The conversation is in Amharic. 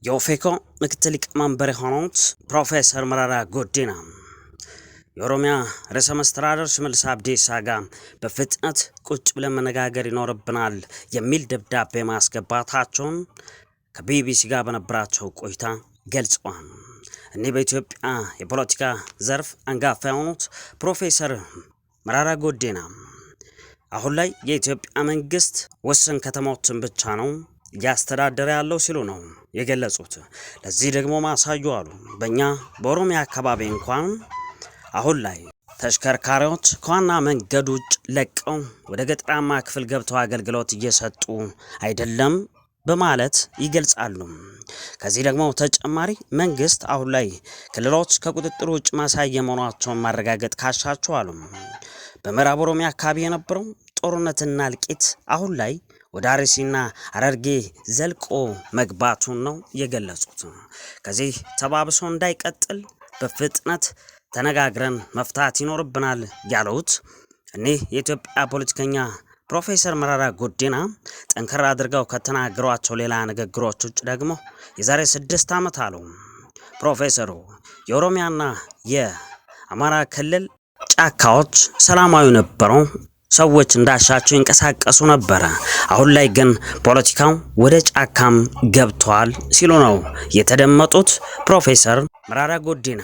የኦፌኮ ምክትል ሊቀመንበር የሆኑት ፕሮፌሰር መረራ ጉዲና የኦሮሚያ ርዕሰ መስተዳድር ሽመልስ አብዲሳ ጋር በፍጥነት ቁጭ ብለን መነጋገር ይኖርብናል የሚል ደብዳቤ ማስገባታቸውን ከቢቢሲ ጋር በነበራቸው ቆይታ ገልጸዋል። እኒህ በኢትዮጵያ የፖለቲካ ዘርፍ አንጋፋ የሆኑት ፕሮፌሰር መረራ ጉዲና አሁን ላይ የኢትዮጵያ መንግስት ውስን ከተሞችን ብቻ ነው እያስተዳደረ ያለው ሲሉ ነው የገለጹት። ለዚህ ደግሞ ማሳዩ አሉ፣ በእኛ በኦሮሚያ አካባቢ እንኳን አሁን ላይ ተሽከርካሪዎች ከዋና መንገድ ውጭ ለቀው ወደ ገጠራማ ክፍል ገብተው አገልግሎት እየሰጡ አይደለም በማለት ይገልጻሉ። ከዚህ ደግሞ ተጨማሪ መንግስት አሁን ላይ ክልሎች ከቁጥጥር ውጭ ማሳያ መሆናቸውን ማረጋገጥ ካሻቸው አሉ፣ በምዕራብ ኦሮሚያ አካባቢ የነበረው ጦርነትና እልቂት አሁን ላይ ወደ አርሲና ሐረርጌ ዘልቆ መግባቱን ነው የገለጹት። ከዚህ ተባብሶ እንዳይቀጥል በፍጥነት ተነጋግረን መፍታት ይኖርብናል ያሉት እኒህ የኢትዮጵያ ፖለቲከኛ ፕሮፌሰር መረራ ጉዲና ጠንከር አድርገው ከተናገሯቸው ሌላ ንግግሮች ውጭ ደግሞ የዛሬ 6 ዓመት አሉ ፕሮፌሰሩ፣ የኦሮሚያና የአማራ ክልል ጫካዎች ሰላማዊ ነበሩ። ሰዎች እንዳሻቸው ይንቀሳቀሱ ነበረ። አሁን ላይ ግን ፖለቲካው ወደ ጫካም ገብቷል ሲሉ ነው የተደመጡት ፕሮፌሰር መረራ ጉዲና።